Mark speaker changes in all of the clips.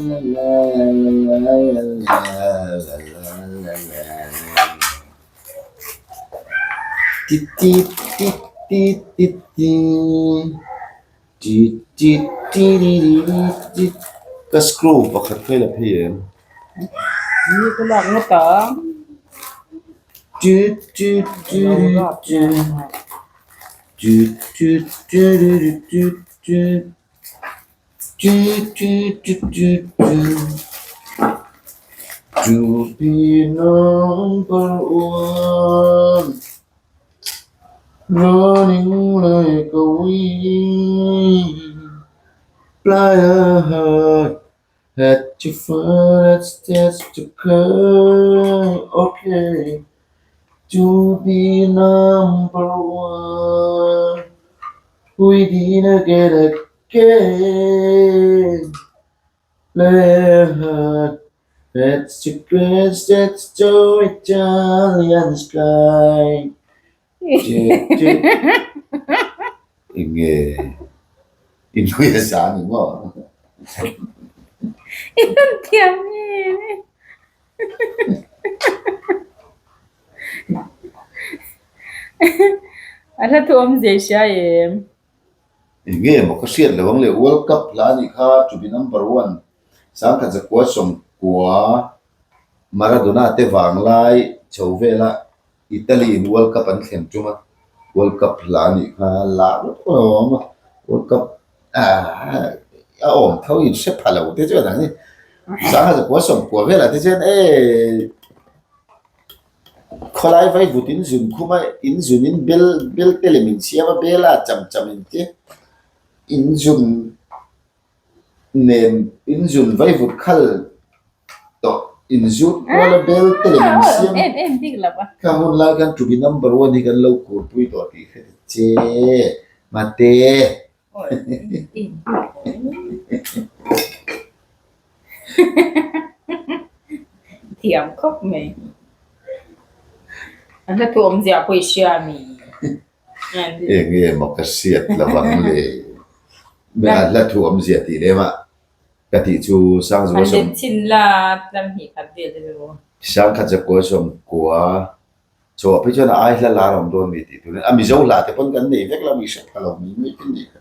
Speaker 1: la la la la la la la la la Ti ti ti ti ti ti Ti ti ti ri ri ri ti Ka screw pakhat kha i la phei em?
Speaker 2: Ni ka lak ngawt a.
Speaker 1: Ti ti ti ri ti Ti ti ti ri ri ti ti Ti ti ti ti ti To be number one Running like a wind Fly high At your first test to come Okay To be number one We didn't get again Play hard That's the great that's the Italian sky Enge i nui a za ni maw?
Speaker 2: I rawn thiam em e. A hla thu awm zia i hria em?
Speaker 1: Enge maw ka hriat lo ang le World Cup hla anih kha to be number one sangkhat zakua sawmkua Maradona te vanglai chho vela Italy in World Cup an thlen tum a, World Cup hla a nih kha lar lutuk a awm a, World Cup aaa a awm tho in hre pha lo te chuan ang ni. Sangha zakua sawmkua velah te chuan e khawlai vai vut in zun khum a, in zun in bel bel te lem in siam a, bel a cham cham in te in zun nen in zun vai vut khal tawh in zut kual a bel te lem in siam kha hun lai khan to be number one hi kan lo kur pui tawh tih hre ta che mate.
Speaker 2: Thiam khawp mai. An hla thu awmzia pawh i hria mi.
Speaker 1: Eng nge maw ka hriat lo ang le. A hla thu awmzia tih lem a ka tih chu Sangzua sawm.
Speaker 2: An let chhin la tlam hnih khat vel te chu.
Speaker 1: Sangkhat zakua sawmkua chhuah phei chuan a ai hla lar awm dawn mi tih turin a Mizo hla te pawn kan nei vek lo mi hre pha lo mi mai te nih kha.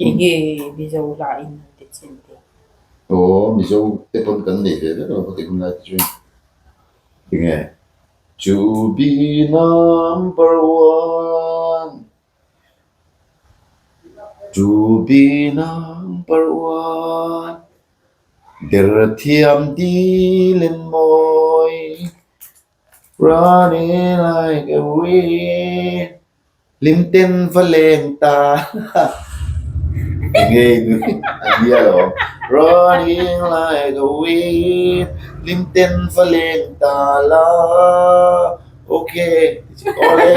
Speaker 2: Eng nge Mizo hla in an ti chhin te?
Speaker 1: Aw Mizo te pawn kan nei ve vek lo ka ti hun lai te chuan tinge To be number one To be number one Der thiam dil in mawi Running like a wind Hlim ten va leng ta Enge i nui a nia lo Running like a wind Hlim ten va leng ta la Ok Awle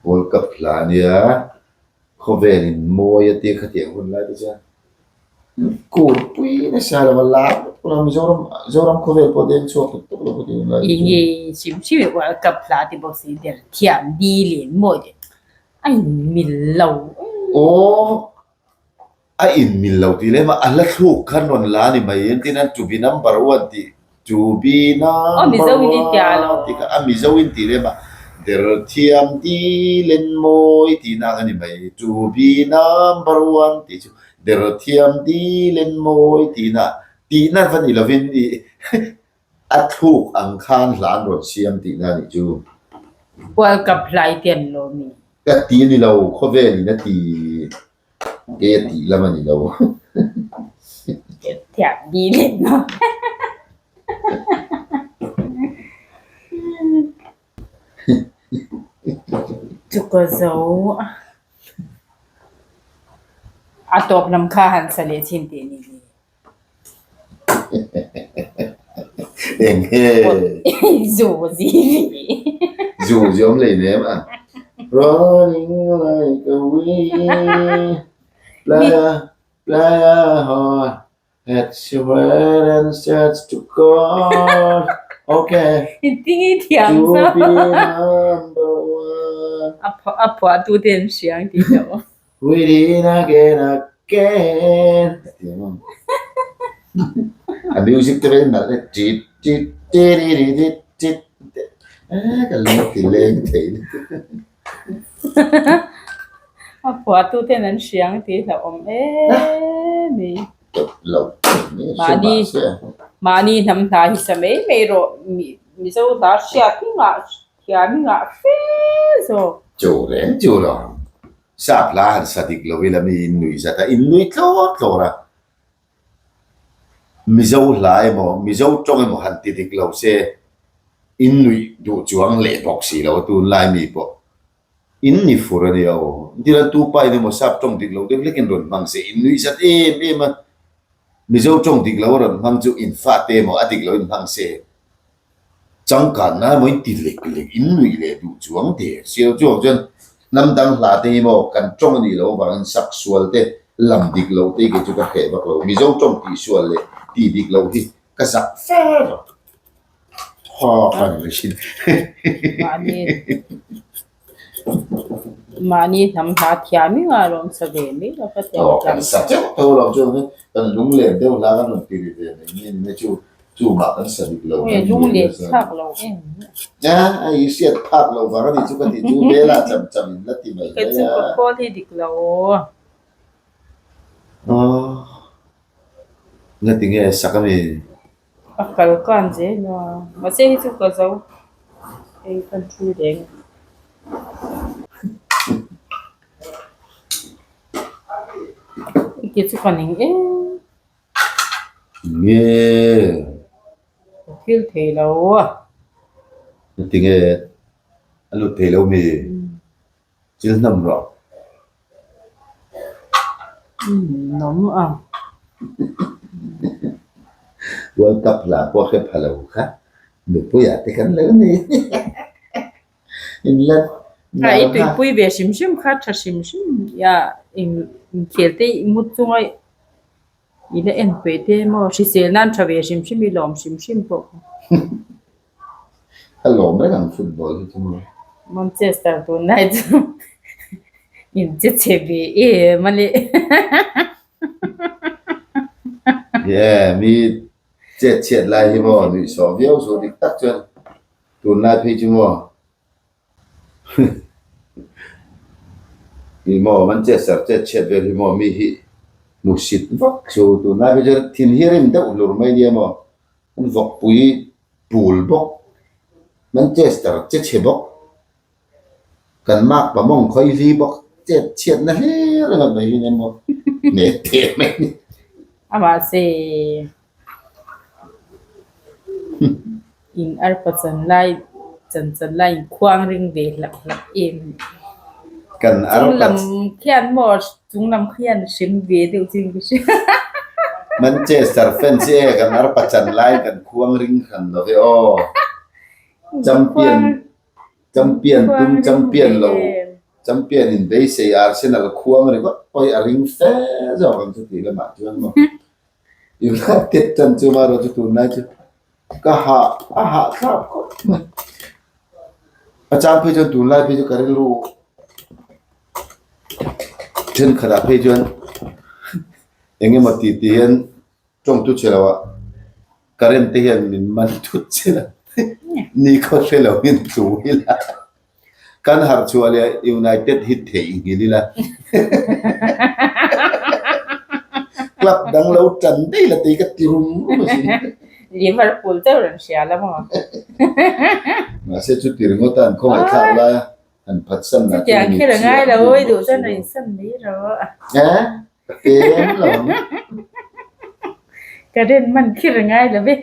Speaker 1: World Cup hla a nia Khawvel in mawi a tia khatiang hun lai te chuan Kur pui nasa lo a lar lutuk lo Mizoram Zoram khawvel pawh deng chhuak tuk tuk lo ka ti hun lai te chu.
Speaker 2: Enge hrim hrim e World Cup hla ti bawk si der thiam di len mawi te a in mil lo.
Speaker 1: Aw a in mil lo tih lem a a hla thluk khan rawn la ni mai entin an to be number one tih To be number one tih kha a Mizo in tih lem a der thiam dil en mawi tih na ang a ni mai. To be number one tih chu der thiam dil en mawi tih na tih na va ni lovin i a thluk ang khan hla an rawn siam tih na a nih chu.
Speaker 2: World Cup hlai te an lawm i.
Speaker 1: Ka ti a ni lo, khawvel in a ti. Ke a tih lam a ni lo.
Speaker 2: Thiam bi leh no. Chu ka zo a. A tawp lam kha han sa leh chin teh ni le.
Speaker 1: Eng nge?
Speaker 2: Zu zi vi.
Speaker 1: Zu zi awm lei nem a. Running like a wind Play a play a heart That's your word and starts to call Okay To be number one
Speaker 2: A phuah tu te an hria ang tih loh.
Speaker 1: Within again a. Again a ti ang. A music te vel nalh e tit tit tiriririt tit e ka lung a ti leng thei lutuk.
Speaker 2: A phuahtu ten an hriang tih hlauhawm em mai.
Speaker 1: Tawp lo hre mahse.
Speaker 2: Mahni hnam hna hi sa mai mai rawh Mizo hla hriat hi ngah thiam hi ngah fe zawk.
Speaker 1: Chu reng chu lo. Sap hla han sa dik lo ila mi in nui zat a, in nui tlawr tlawr a. Mizo hla emaw, Mizo tawng emaw han ti dik lo se in nuih duh chuang leh bawk si lo a tunlai mi pawh in ni fur a nia aw. Engtin a tu pa in emaw sap tawng dik lo deuh hlek in rawn hmang se in nuih zat em em a. Mizo tawng dik lo a rawn hmang chu in fate emaw a dik lo in hmang se Changkanna emaw in ti lek lek in nuih leh duh chuang der si lo. Chuvang chuan hnam dang hla te hi maw kan tawng a nih loh avangin sak sual te lam dik loh te hi kei chu ka hreh vak lo. Mizo tawng tih sual leh tih dik loh hi ka zak fe vak. Ha ka ni mai thin.
Speaker 2: Mahni mahni hnam hla thiam i ngah lawm sa ve mai lo ka
Speaker 1: Aw kan sa teuh teuh lo chu kan lunglen deuh hla kan rawn ti ri ve mai nge ni mai chu chu mah kan sa dik lo
Speaker 2: Nge lunglen thlak lo em
Speaker 1: A a i hriat phak lo vang a ni chu ka ti chu vela cham cham in la ti mai
Speaker 2: mai a. Kei chu ka khawl hi dik lo.
Speaker 1: Aw ngatinge sak a mi?
Speaker 2: A kal kan zel a, mahse hei chu ka zo hei kan thu reng. I ke chu ka ning em.
Speaker 1: Nge.
Speaker 2: Ka thil thei lo a.
Speaker 1: Tinge a lut thei lo mi? Thil hnam rawh.
Speaker 2: Nawm a.
Speaker 1: World Cup hla pawh hre pha lo kha nupuiah te kan lo nei. In la
Speaker 2: A i tuipui ve hrim hrim kha tha hrim hrim ia inkhel te i mut chunga i la en peih te maw hrisel nan tha ve hrim hrim i lawm hrim hrim pawh kha.
Speaker 1: Ka lawm reng ang football hi chu maw.
Speaker 2: Manchester tunlai chu in che chhe ve em a le.
Speaker 1: Yeah, mi chet chhiat lai hi maw nuih sawh viau chu dik tak chuan tunlai phei chu maw Ih maw Manchester chet chhiat vel hi maw mi hi hmusit vak chu tunlai phei chuan thin hi a rim deuh hlur mai nia maw. An vawkpui pul bawk, Manchester che chhe bawk, kan makpa mawng khawi hli bawk chet chhiatna hlir ringawt mai hi nia maw hne teh mai ni.
Speaker 2: Amah se in arpa chan lai chan chan lai in khuang ring ve hlak hlak em.
Speaker 1: Kan arpa
Speaker 2: Chung lam khian maw Chung lam khian hrim ve deuh chu in ka hria.
Speaker 1: Manchester fans hi e kan arpa chan lai kan khuang ring hran lo ve aw. Champion champion tum champion lo champion in beisei Arsenal khuang ringawt pawh hi a ring fe zawk ang chu tih lamah chuan maw. United chan chu marawh chu tunlai chu Ka hah a hahthlak khawp mai. A chang phei chuan tunlai phei chu ka rilru thenkhatah phei chuan eng emaw tih tih hian tawngtu chhe lo ah current te hian min man thut chel a ni khaw hre lo in tlu ila. Kan harh chhuah leh United hi theih nghilh ila. Club dang lo tan daih la tei ka ti rum rum a sin.
Speaker 2: Liverpool chauh rawn hria la maw?
Speaker 1: Mahse chu ti ringawt a an khawngaih thlak lai a, an phatsan lah chu
Speaker 2: Chutiang kher a ngai lo i duh chuan rawn insan mai rawh.
Speaker 1: Eh? Ka pem lo ang.
Speaker 2: Ka ren man kher a ngai lo ve.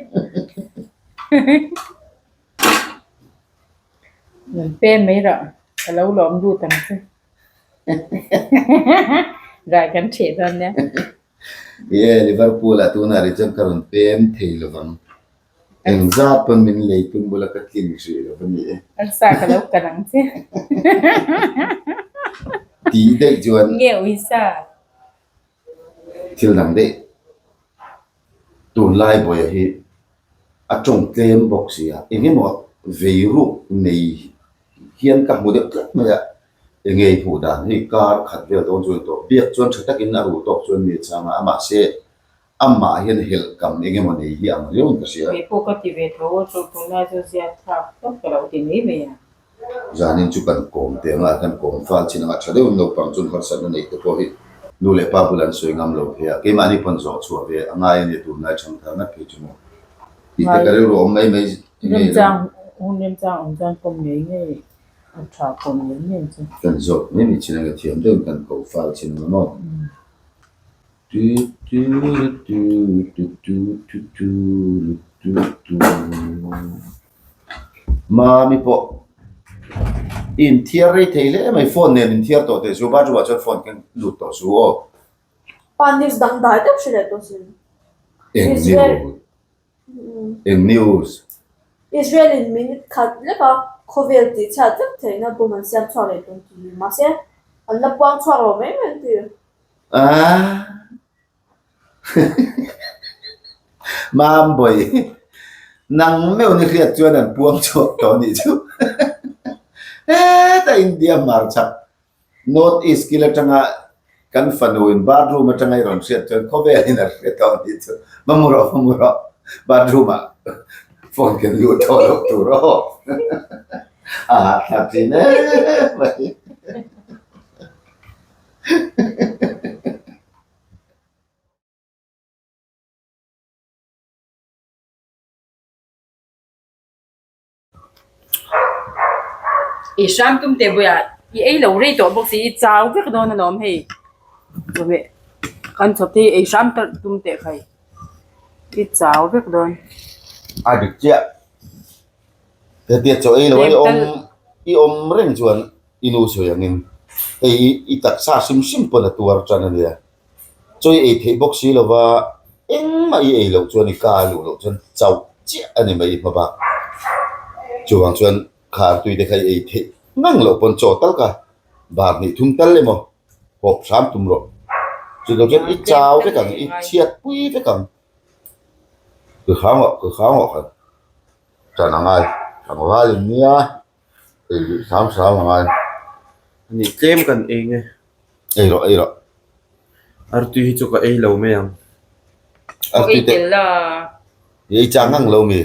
Speaker 2: Rawn pem mai rawh, ka lo lawm lut ang che. Rai kan ṭheh dawn nia.
Speaker 1: Ye, Liverpool ah tunah rih chuan ka rawn pem thei lo vang. Engzat pawn min lei tum bula ka tlin hrih lo va ni e.
Speaker 2: Arsa ka lo kan ang che.
Speaker 1: Tih daih chuan.
Speaker 2: Nge uisa.
Speaker 1: Thil dang daih tunlai bawiha hi a tawng tlem bawk si a, eng emaw vei ruk nei hian ka hmu deuh tlat mai a. Enge i hmuh dan hei kar khat vel dawn chu a ni tawh. Biak chuan tha takin a rul tawk chuan mi a chang a, amahse amah hian helh kam eng emaw nei hi ang riauin ka hria.
Speaker 2: Kei pawh ka ti ve tho a, chu tunlai chu ziak thlak tawp ka lo ti mai mai a.
Speaker 1: Zanin chu kan kawm teh anga kan kawm fal chin anga tha deuhin naupang chuan harsatna neih te pawh hi nu leh pa bula an sawi ngam lo phei a, keimahni pawn zawh chhuah ve a ngai a nia tunlai thangthar ngat phei chu maw tih te ka rilru awm mai mai ngei lo.
Speaker 2: Remchang hun remchang awm chuan kawm ngei ngei a tha kawm ngei ngei chu.
Speaker 1: Kan zawh mai mai chin anga thiam deuhin kan ko fal chin anga maw. Mami pawh i inthiar rei thei hle mai phone nen inthiar tawh teh chu bathroom ah chuan phone keng lut tawh su aw.
Speaker 3: Pa news dang dai deuh hre leh tawh sin.
Speaker 1: Eng news? Eng news?
Speaker 3: Israel in minute khat lek a khawvel tih chhiat vek theihna bawm an siam chhuak leh tawh ti mahse an la puang chhuak lo mai mai an ti.
Speaker 1: Aaa. Mambawi, nang meuh ni hriat chuan an puang chhuak tawh anih chu. Heta India hmarchhak North East kil atanga kan fanu in bathroom atanga i rawn hriat chuan khawvel in a hre tawh anih chu. Va mu rawh, va mu rawh. Bathroom ah phone kan luh tawh loh tur aw. A hahthlak thin em mai.
Speaker 2: I hram tum teh buaiah i ei lo rei tawh bawk si i chau vek dawn alawm hei chawhmeh kan chhawp te hi ei hram tum teh khai i chau vek dawn.
Speaker 1: A dik chiah. Hetia chaw ei lo a i awm i awm reng chuan i nu sawi angin hei i taksa hrim hrim pawn a tuar tan a nia. Chaw i ei theih bawk si lova engmah i ei loh chuan i ka a luh loh chuan chauh chiah a ni mai i hma bak. Chuvang chuan khar tui te kha i ei theih ngang loh pawn chaw tal kha bar hnih thum tal emaw hawp hram tum rawh. Chutah chuan i chau vek ang, i chhiat pui vek ang. Ka hau ngawh, ka hau ngawh khat. Ṭan a ngai, tlangval in nia, ei luih hram hram a ngai.
Speaker 4: Ani tlem kan ei nge.
Speaker 1: Ei rawh, ei rawh.
Speaker 4: Artui hi chu ka ei lo mai ang.
Speaker 1: Artui te i ei chang ngang lo mi?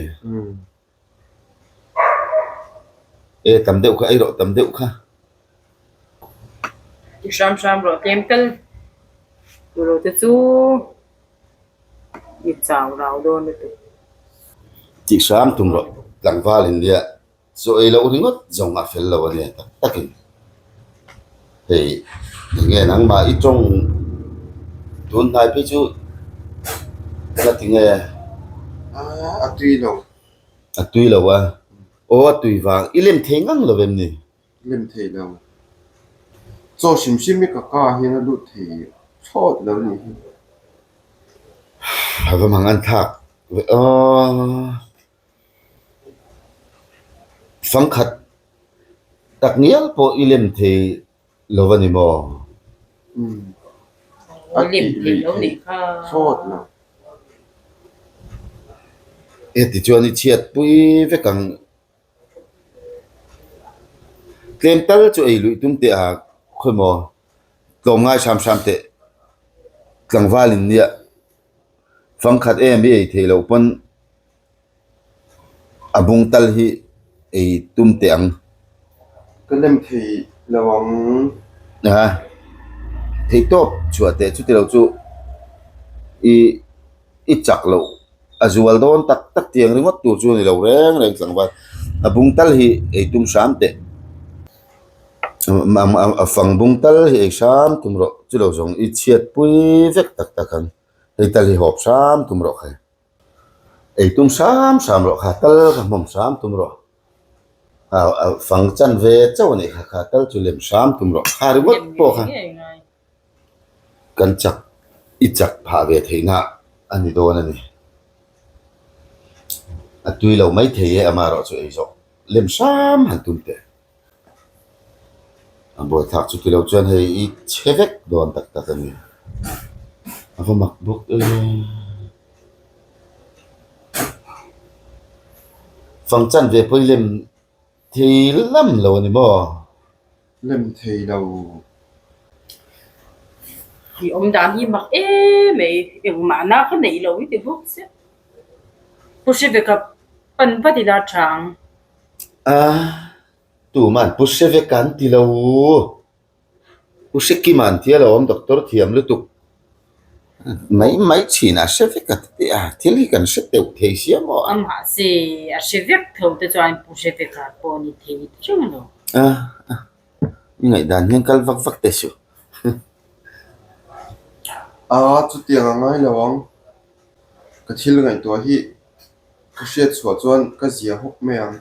Speaker 1: E tam deuh kha ei rawh, tam deuh kha.
Speaker 2: I hram hram rawh tlem tal tur lo te chu. I chau rau dawn lutuk.
Speaker 1: Tih hram tum rawh tlangval in nia chaw ei loh ringawt zawng a fel lo a nia tak takin hei enge nangmah i tawng tun hnai phei chu ka ti nge
Speaker 4: a tui lo
Speaker 1: a tui lo a aw a tui vang i lem thei ngang lo em ni.
Speaker 4: Lem thei lo. Chaw hrim hrim hi ka ka hian a lut thei thlawt lo nih hi.
Speaker 1: A va mang an thlak ve aw. Fangkhat tak ngial pawh i lem thei lo a ni maw?
Speaker 4: Umm. A tih lui theih thlawt lo.
Speaker 1: Heti chuan i chhiat pui vek ang. Tlem tal chu ei luih tum teh a khawi maw tlawm ngai hram hram teh tlangval in nia fangkhat em i ei theih loh pawn a bung tal hi ei tum teh ang.
Speaker 4: Ka lem thei lo ang.
Speaker 1: A theih tawp chhuah teh chuti lo chu i i chak loh. A zual dawn tak tak tiang ringawt tur chu a ni lo reng reng tlangval. A bung tal hi ei tum hram teh. A fang bung tal hi ei hram tum rawh. Chu lo zawng i chhiat pui vek tak tak ang. Hei tal hi hawp hram tum rawh kha. Ei tum hram hram rawh kha tal kha hmawm hram tum rawh. A fang chan ve chauh a nih kha kha tal chu lem hram tum rawh. Kha ringawt pawh kha. Kan chak i chak phah ve theihna a ni dawn a ni. A tui lo mai thei e amaherawh chu ei zawh lem hram han tum teh. A buaithlak chu tilo chuan hei i chhe vek dawn tak tak a ni. A va mak bawk e. Fang chan ve pawh i lem thei lam lo a ni maw?
Speaker 4: Lem thei lo.
Speaker 2: I awm dan hi mak em mai, engmahna ka neih lo i ti bawk sia. Pu Hreveka pan vat ila tha ang.
Speaker 1: A, tuman Pu Hreveka an ti lo. Pu Hrekima an ti alawm doctor thiam lutuk mai mai thin a hre vek a ti a, thil hi kan hre teuh thei sia maw a.
Speaker 2: Mahse a hre vek tho te chuan Pu Hreveka pawh ni thei reng lo.
Speaker 1: A, i ngaihdan hian kal vak vak teh suh.
Speaker 4: A, chutiang a ngai lo ang. Ka thil ngaihtuah hi ka hriat chhuah chuan ka zia hawk mai ang.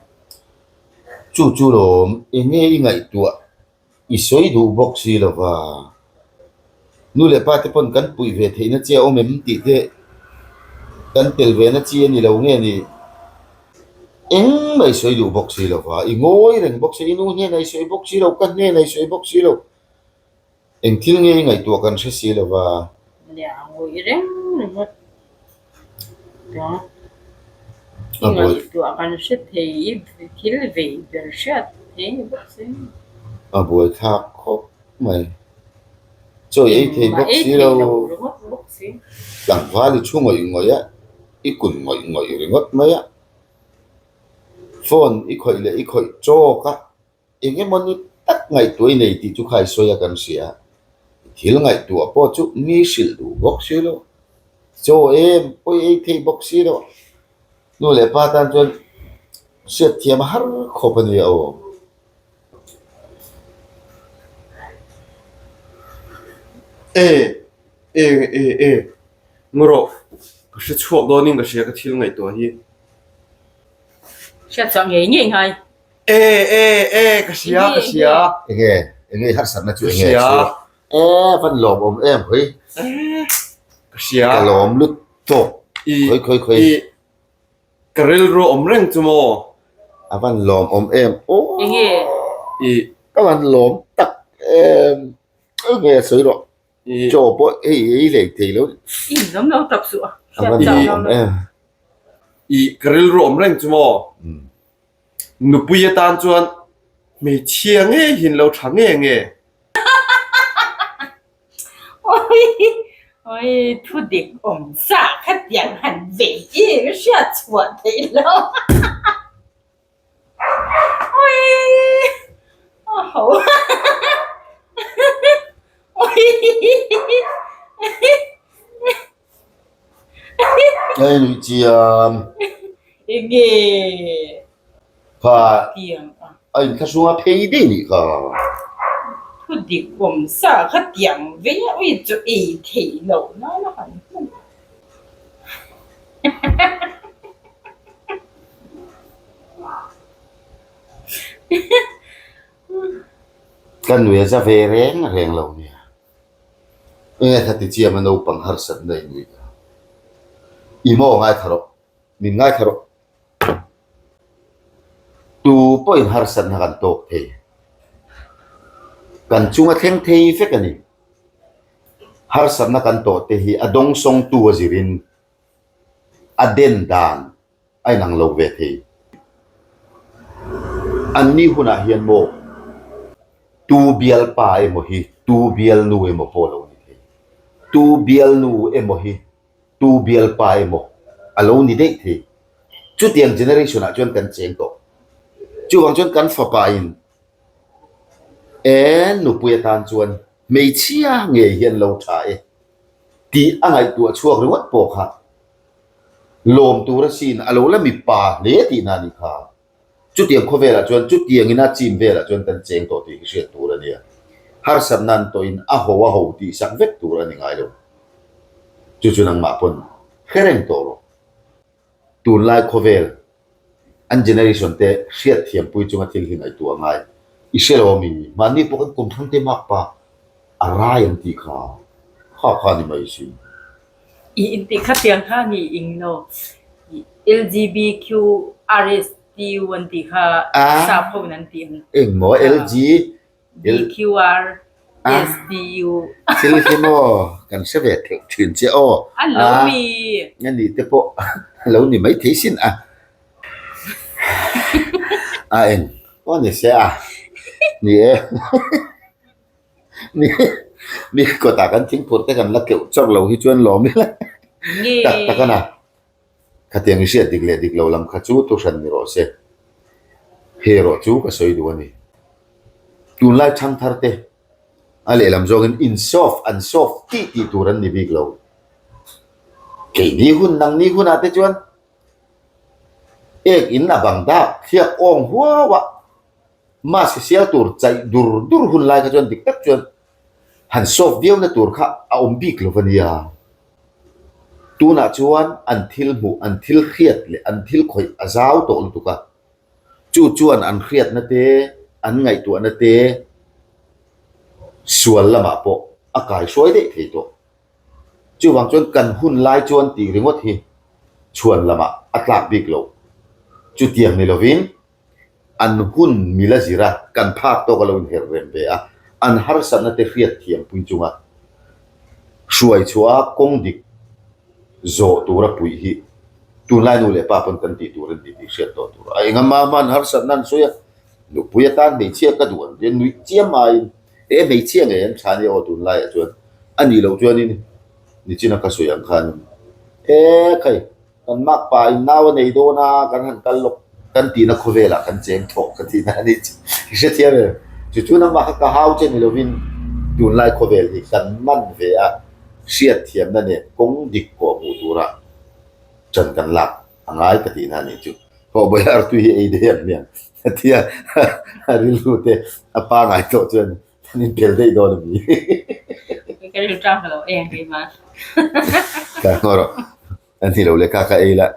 Speaker 1: Chu chu lawm, enge i ngaihtuah I sawi duh bawk si lo va, nu leh pa te pawn kan puih ve theihna chi a awm em tih te kan tel ve na chi a ni lo nge ni? Engmah i sawi duh bawk si lo va, i ngawi reng bawk si, i nu hnenah i sawi bawk si lo, ka hnenah i sawi bawk si lo, eng thil nge i ngaihtuah kan hre si lo va.
Speaker 2: Nia, a ngawi reng ringawt. I ngaihtuah kan hre thei i thil vei ber hriat thei ni bawk si.
Speaker 1: A buai thlak khawp mai. Chawi ei thei bawk si lo. Tlangval i thu ngawih ngawih a, i kun ngawih ngawih ringawt mai a. Phone i khawih leh i khawih tawk a. Eng emaw ni tak ngaihtuah i nei tih chu kha i sawi a kan hria. Thil ngaihtuah pawh chu mi hrilh duh bawk si lo. Chaw em pawi ei thei bawk si lo. Nu leh pa tan chuan hriat thiam a har khawp a nia aw.
Speaker 4: E, e, e, e, ngaw rawh, ka hre chhuak dawnin ka hria ka thil ngaihtuah hi.
Speaker 2: Hriat chhuah ngei ngei ngai.
Speaker 4: E e e ka hria ka hria.
Speaker 1: Enge enge harsatna chu enge chu. E van lawm awm em hoi.
Speaker 4: Ka hria.
Speaker 1: Ka lawm lut tawk. Khoi khoi khoi.
Speaker 4: I ka rilru awm reng chu maw.
Speaker 1: A van lawm awm em aw.
Speaker 2: Enge.
Speaker 4: I
Speaker 1: ka van lawm tak em. Enge sawi rawh. Chaw pawh hei ei hlei thei lo.
Speaker 2: I inzawm lo tap suh a.
Speaker 1: A van lawm awm em.
Speaker 4: I ka rilru awm reng chu maw. Nupui atan chuan hmeichhia ngei hi an lo tha nge nge?
Speaker 2: Awii awii thu dik awm sa khatiang han vei i hriat chhuah theih lo. Awii a ho awii.
Speaker 1: Hei nuih chiam.
Speaker 2: Enge
Speaker 1: Kha
Speaker 2: tiang a.
Speaker 1: A inthlahrung a phei daih nih kha.
Speaker 2: Thu dik awm sa kha tiang vei a ui chu ei theih loh nan a han hman.
Speaker 1: Ka nui a za ve reng reng lo nia. Enge kha ti chiam a naupang harsatna i nuih a? I maw ngaithla rawh, min ngaithla rawh. Tu pawhin harsatna kan tawk thei. Kan chunga thleng thei vek a ni. Harsatna kan tawh te hi a dawngsawngtu a zirin a den dan a inang lo ve thei. Anni hunah hian maw tu bialpa emaw hi tu bialnu emaw pawh a lo ni thei. Tu bialnu emaw hi tu bialpa emaw a lo ni daih thei. Chutiang generation ah chuan kan cheng tawh. Chuvang chuan kan fapa in e nupui atan chuan hmeichhia ngei hian lo tha e tih a ngaihtuah chhuak ringawt pawh kha Lawm tur asin a lo la mipa hle tihna a ni kha. Chutiang khawvelah chuan chutiang ina chin velah chuan kan cheng tawh tih hi hriat tur a nia. Harsatna an tawhin a ho a ho tih sak vek tur a ni ngai lo. Chu chu nangmah pawn hre reng tawh rawh. Tunlai khawvel An generation te hriat thiampui chunga thil hi ngaihtuah a ngai. I hre lo ami? Mahni pawh kan kum thang te mak pa a rai an tih kha kha kha ni mai si.
Speaker 2: I intih kha tiang kha ni ing lo LGBQRSTU an tih kha sap ho in an tih ang.
Speaker 1: Eng maw LG
Speaker 2: BQR S T U.
Speaker 1: Thil hi maw kan hre ve theih thin che aw.
Speaker 2: A lo mi.
Speaker 1: A ni te pawh a lo ni mai thei sin a. A eng pawh ni se a. Ni e. Mi mi kawtah kan thingphur te kan la keuh chawk lo hi chuan lawm ila. Tak tak a na. Khatiang i hriat dik leh dik lo lam kha chu thuhran ni rawh se. He erawh chu ka sawi duh a ni. Tunlai thangthar te a lehlam zawngin in soft an soft tih tih tur an ni bik lo. Keini hun nangni hunah te chuan ek in a bang dak thliak awng huau a, mask sial tur chaih dur dur hun lai kha chuan dik tak chuan han soft viauna tur kha a awm bik lo va nia. Tunah chuan an thil hmuh, an thil hriat leh an thil khawih a zau tawh lutuk a. Chu chuan an hriatna te, an ngaihtuahna te sual lamah pawh a kaihruai daih thei tawh. Chuvang chuan kan hun lai chuan tih ringawt hi chhuan lamah a tlak bik lo. Chutiang ni lovin an hun mila zir a, kan phak tawk a lo inherh rem ve a, an harsatna te hriat thiam pui chunga hruai chhuah a kawng dik zawh tura puih hi tunlai nu leh pa pawn kan tih tur a ni tih hriat tawh tur a. Enga mah hman harsatna an sawi a, nupui atan hmeichhia ka duh an ti a, nuih chiam aiin he hmeichhia ngei an tha nia aw tunlaiah chuan a nih loh chuanin nichina ka sawi ang khanin e khai. Kan makpa in nau a nei dawn a, kan han kal lawk kan tihna khawvelah kan cheng thawh ka tihna a ni chu. I hrethiam em? Chu chu nangmah kha ka hau che ni lovin tunlai khawvel hi kan man ve a, hriatthiamna nen kawng dik pawh hmuh tura ṭan kan lak a ngai ka tihna a ni chu. Hawh bawi artui hi ei daih ang hmiang a ti a, a rilru te a pangai tawh chuan kan inphel daih dawn a ni.
Speaker 2: Ka rilru ṭang ka lo eng keimah.
Speaker 1: Ka ngaw rawh. A ni lo lehkha ka ei la.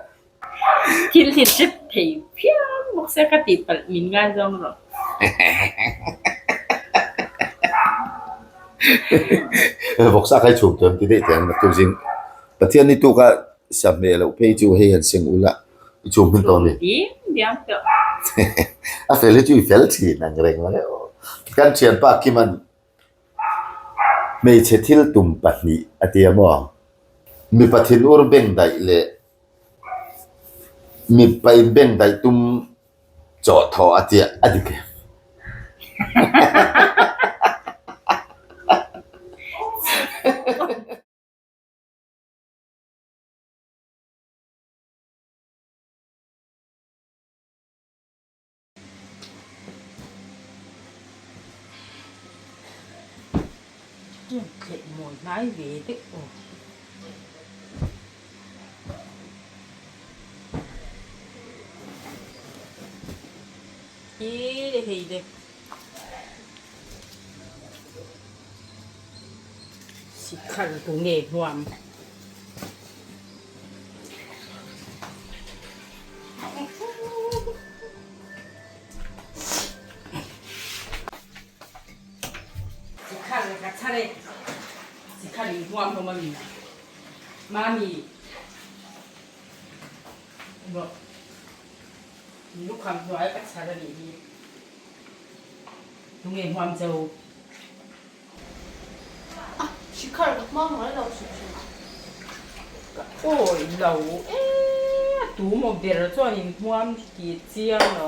Speaker 2: Thil hi hrep thei phian bawk sia ka tih palh min ngaizawng rawh.
Speaker 1: Vawksa kha i chhum tawh em ti daih teh ang naktuk zing. Pathian ni tuk a sa hmeh loh phei chu hei han seng ula i chhum hun tawh a mi.
Speaker 2: Chhum ding diam tawh.
Speaker 1: A fel hi chu i fel thin ang reng mang e aw. Kan thianpa Kiman Hmeichhe thil tum pahnih a ti a maw? Mipa thinur bengdaih leh mipa inbengdaih tum chawhthawh a tia a dik em?
Speaker 2: Thleh mawi hnai ve deuh aw. I hei le. Sikhar tu nge hmuam. Sikhar ka chhar e. Sikhar in huam hlawm a mi. Mami. Rawh. Lukham hnuai ka chhar a nih hi. Tunge huam cho.
Speaker 3: A, Shikhar ka hma ngai lo hrim hrim a.
Speaker 2: Ka awi lo e, a tu maw ber chuan in hmuam tih chiang lo.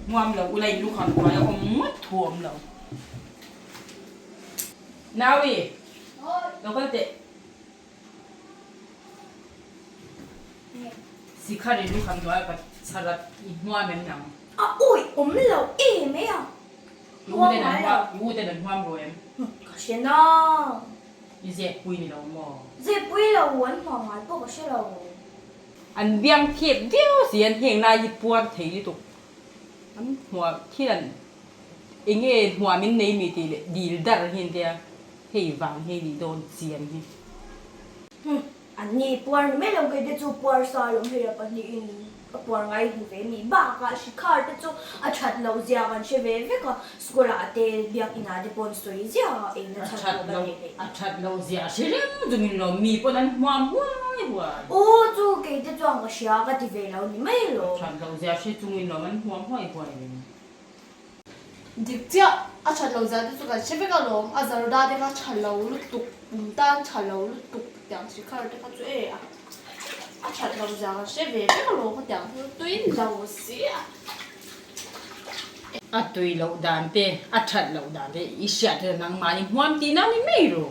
Speaker 2: Hmuam lo ula in lukham hnuai a awm ngawt thu awm lo. Naui, lo kal teh. Sikhar i lukham hnuai a ka chharat i hmuam em nang?
Speaker 3: A awi awm lo em mai a.
Speaker 2: I u ten an hmuam, i u ten an hmuam rawh em?
Speaker 3: Ka hre nang.
Speaker 2: I zep pui ni lo maw?
Speaker 3: Zep pui lo, an hmuam ngai pawh ka hre lo.
Speaker 2: An biang thep viau si an heng lai hi puar thei lutuk. An hmuam thil an enge hmuam in nei mi tih leh dil dar hi an tia. Hei vang hi nih dawn chian hi.
Speaker 3: Hum, an ni puar ni mai lo kei te chu puar sa lawm hei a pahnihin a puar ngai hmu ve ni bakah Shikhar te chu a that loh zia kan hre ve vek a, school ah te biak inah te pawh an sawi ziah a, eina that loh ka nei hlei.
Speaker 2: A that loh zia a hre reng chu min lawm mi pawn an hmuam huai huai.
Speaker 3: Aw chu kei te chuan ka hria ka ti ve lo ni mai lawm.
Speaker 2: A that loh zia a hre chungin lawm an hmuam huai huai reng.
Speaker 3: Dik chiah, a that lo zia te chu kan hre vek alawm, a zarda te kha tha lo lutuk, pum tan tha lo lutuk tiang Shikhar te kha chu e a.
Speaker 5: A that lo zia kan hre ve vek alawm khatiang chu tui lo si a.
Speaker 2: A tui loh dan te, a that loh dan te i hriat hian nangmahni hmuam tihna ni mai ru.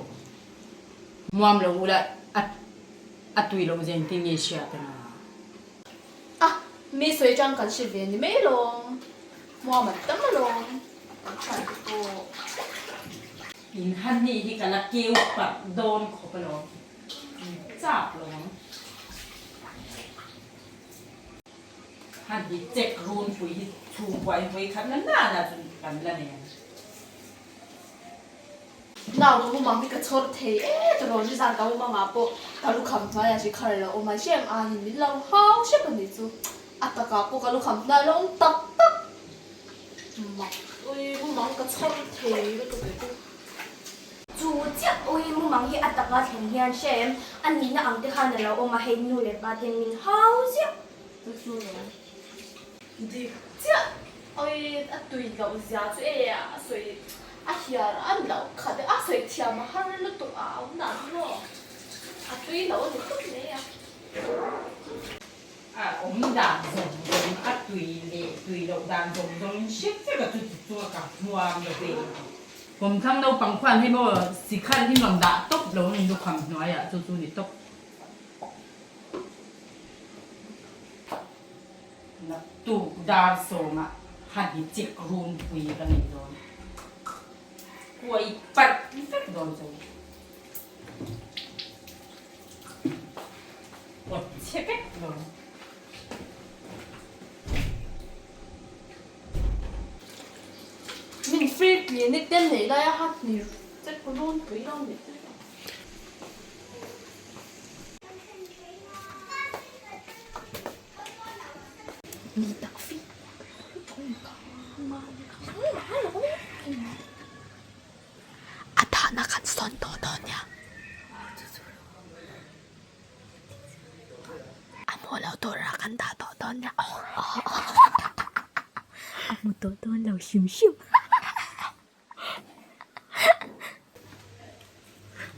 Speaker 2: Hmuam lo ula a a tui loh zia engtin nge i hriat ang a?
Speaker 5: A, mi sawi atang kan hre ve ni mai alawm. Hmuam an tam alawm. Kan thian te pawh.
Speaker 2: In han nih hi ka la keu parh dawn khawp alawm. Chak lo ang. Han hi check runpui hi chhungkua in vawi khat na nana chu kan la nei ang.
Speaker 5: Nau ka mumang hi ka chhawr thei e tiraw nizan ka mumangah pawh ka lukham hnuaiah hri khar lo awm a hrem anin min lo hau hrep a nih chu a takah pawh ka lukham hnuai lo awm tak tak mak ui mumang ka chhawr thei lutuk e chu.
Speaker 3: Chu chiah ui mumang hi a taka thleng hian hre em? A nihna ang te khan a lo awm a, hei nu leh pa ten min hau ziah.
Speaker 5: Chu chu lo dik chiah ui a tui loh zia chu e a sawi a hiar a ni loh khat e a sawi thiam a har lutuk a a awm dan maw a tui loh a ni khawp mai a.
Speaker 2: A awm dan zawng zawng a tui leh tui loh dan zawng zawng in hre vek a chu chu chunga ka hmuam lo ve. Kawmthlang naupang khuan hei maw sikhal hi rawn dah tawp lo in lukham hnuaiah chu chu ni tawp. Naktuk dar sawmah han hi chek runpui ka nei dawn. Kuai parh vek dawn chu. Kawt chhe vek dawn.
Speaker 5: Min free clinic te nei lai a ha hmir che runpui lo ni te.
Speaker 6: A dahna kan sawn tawh dawn nia. A hmuh loh turah kan dah tawh dawn nia. A hmu tawh dawn lo hrim hrim.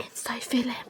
Speaker 6: Insawi fel em?